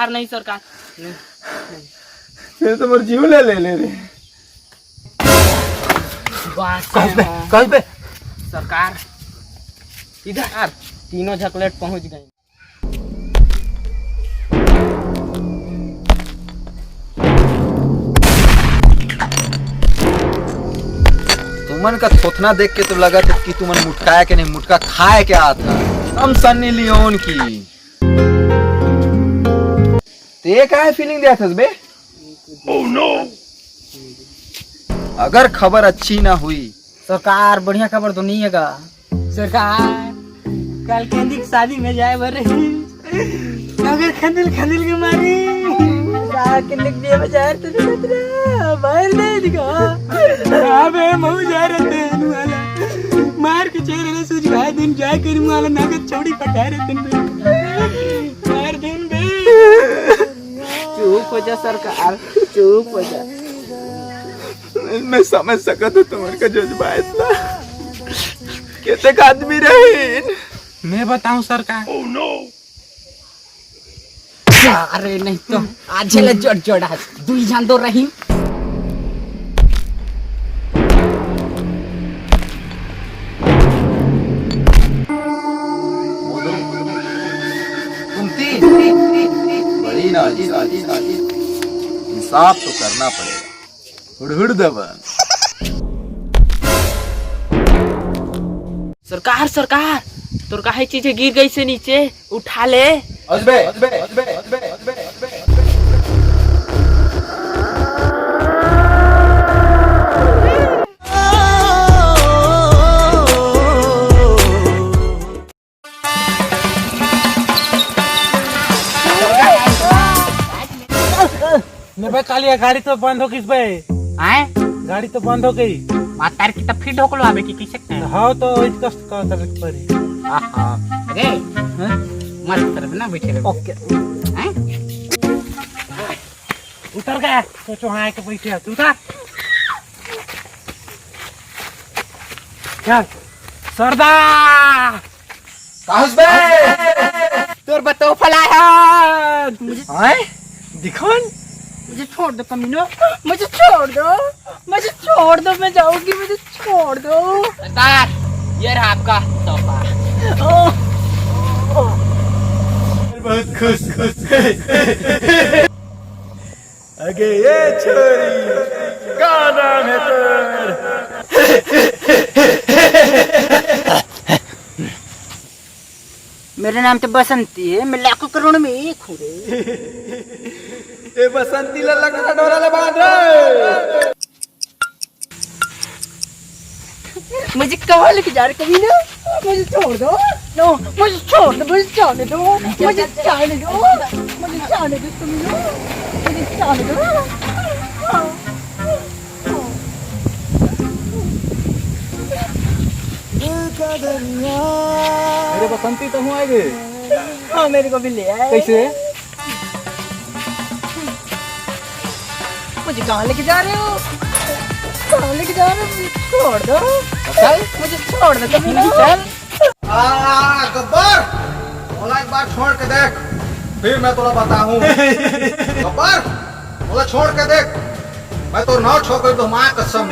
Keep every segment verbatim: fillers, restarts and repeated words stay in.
नहीं सरकार। ये तो मोर जीव ले ले ले रे। बात कस बे, है। कस बे। सरकार, इधर तीनों झकलेट पहुंच गए। तुमन का थोथना देख के तो लगत हे कि तुमन मुटकाए के नहीं, मुटका खाए के आत हे। हम सन्नी लियोन की। ते काय फीलिंग देत हस बे? अगर खबर अच्छी ना हुई। सरकार, बढ़िया खबर तो नहीं है का? सरकार, कल केंदी के शादी में जाए बर रही, मगर खंदिल खंदिल के मारी। सरकार, केंदी के बियाह में जाए तो नहीं जात रहा, मार दे दिखा। हाँ बे, महू जा रहे थे, वाला मार के चेहरे ले सूझ भाई दिन जाए करी वाला नगद चौड़ी पटा रहे थे बे। मार दिन बे। चुप हो जा सरकार, चुप हो जा। मैं समझ सकत हूँ तुमन का जज्बा इतना। केतेक आदमी रहीन? मैं बताऊं सरकार। अरे नहीं तो आज ले जोड़ जोड़ा दुई जान दो रहीन। तुम तीन बड़ी ना, इंसाफ तो करना पड़ेगा। हुड़हुड़ दबा। सरकार, सरकार, तोर काहे चीज गिर गई से नीचे, उठा ले। अजबे, अजबे, अजबे, अजबे, अजबे, अजबे। ने बे कालिया, गाड़ी तो बंद हो गई बे। आए? गाड़ी तो बंद हो गई। मातार की तब फिर ढोकलो आवे की किसे के? हाँ तो इस कष्ट का करे के पड़ी। आहा। अरे। हाँ? मत कर ना बैठे रहो। ओके। हैं? उतर गया। सोचो हाँ आके बैठे हैं। तू उतर। चल। सरदा। काहस बे? तोर बतो फलाया। मुझे आए? दिखन? मुझे छोड़ दो कमीनो, मुझे छोड़ दो, मुझे छोड़ दो, मैं जाऊंगी, मुझे छोड़ दो। सरदार, ये रहा आपका तोहफा। ओह, बहुत खुश, खुश। अगे ये छोरी, का नाम है तोर? मेरा नाम तो बसंती है, मैं लाखों करोड़ में एक हूँ रे। ए बसंती ला लकड़ा डोरा ले बांध रे। मुझे कहाँ लेके जा रहे कमीना? मुझे छोड़ दो। नो, मुझे छोड़ दो, मुझे जाने दो, मुझे जाने दो, मुझे जाने दो कमीना, मुझे जाने दो। मेरे बसंती तो हूँ आए गे। हाँ, मेरे को भी ले आए। कैसे? मुझे कहाँ लेके जा रहे हो? कहाँ लेके जा रहे हो? मुझे छोड़ दो। चल। मुझे छोड़ दो, कमीना। चल। आ, गब्बर, मोला एक बार छोड़ के देख, फिर मैं तोला बताहूँ। गब्बर, मोला छोड़ के देख, मैं तोर नाव छोड़ के तो माँ कसम।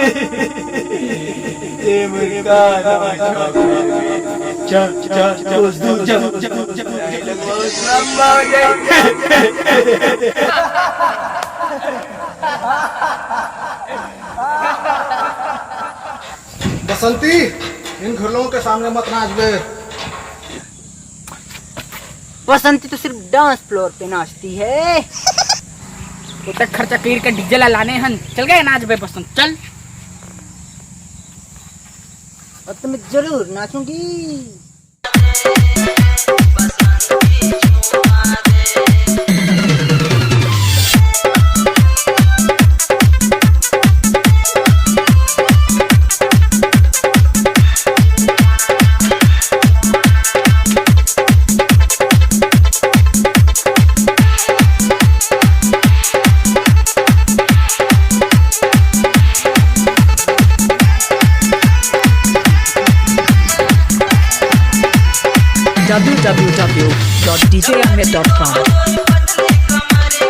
ए मुर्गा, चल, चल, चल, चल, चल, चल। बसंती, इन घुरलों के सामने मत नाच बे। बसंती तो सिर्फ डांस फ्लोर पे नाचती है। वो तक खर्चा कइर के डीजे ला लाने हन। चल गए नाच बे बसंत, चल। अब तो मैं जरूर नाचूंगी। D J Amit dot com.